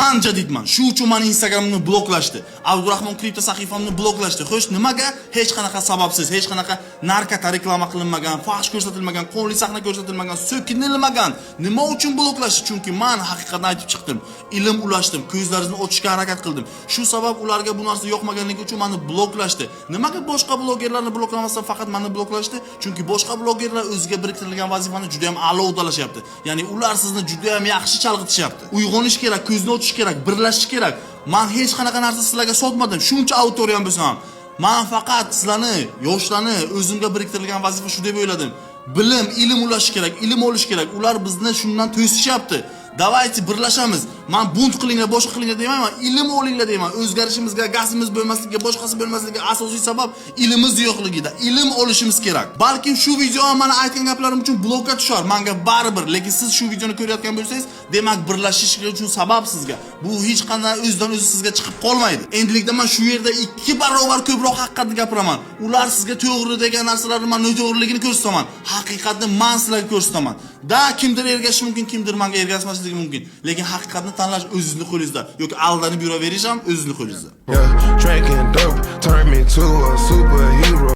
Man jadidman. Shu uchun mani Instagramimni bloklashdi. Abdurahmon Kripto sahifamni bloklashdi. Xo'sh, nimaga? Hech qanaqa sababsiz, hech qanaqa наркота reklama qilinmagan, fahsh ko'rsatilmagan, qonli sahna ko'rsatilmagan, so'kinilmagan. Nima uchun bloklashdi? Chunki man haqiqatni aytib chiqdim. Ilm ulashdim, ko'zlaringizni ochishga harakat qildim. Shu sabab ularga bu narsa yoqmaganligi uchun meni bloklashdi. Nimaga boshqa blogerlarni bloklamasdan faqat meni bloklashdi? Chunki boshqa blogerlar o'ziga biriktirilgan vazifani juda ham a'lo uddalashyapti. Ya'ni ular sizni juda ham yaxshi chalg'itishyapti. Uyg'onish kerak, ko'zni ochish kerak, birlashish kerak. Man hech qanaqa narsa sizlarga sotmadim. Shuncha auditoriyam bo'lsa ham. Man faqat sizlarni, yoshlarni o'zimga biriktirilgan vazifa shu deb o'yladim. Bilim, ilm ulashish kerak, ilm olish kerak. Ular bizni shundan to'sishyapti. Давайте birlashamiz. Man бунт qilinglar, boshqa qilinglar demayman, ilm olinglar deyman. O'zgarishimizga, gazimiz bo'lmasligiga, boshqasi bo'lmasligiga asosiy sabab ilmimiz yo'qligida. Ilm olishimiz kerak. Balkim shu video ham mani aytgan gaplarim uchun blokka tushar, menga baribir, lekin siz shu videoni ko'rayotgan bo'lsangiz, demak, birlashish uchun sabab sizga. Bu hech qanday o'zidan o'zi sizga chiqib qolmaydi. Endilikda man shu yerda 2 barobar ko'proq haqiqatni gapiraman. Ular sizga to'g'ri degan narsalarni man noto'g'riligini ko'rsataman. Haqiqatni man sizlarga ko'rsataman. Da kimdir ergashishi mumkin, kimdir menga ergashmasligi mumkin. Lekin haqiqatni tanlash o'zingizni qo'lingizda yoki aldanib yuraverish ham o'zingizni qo'lingizda. Yeah, drinking dope turned me to a superhero.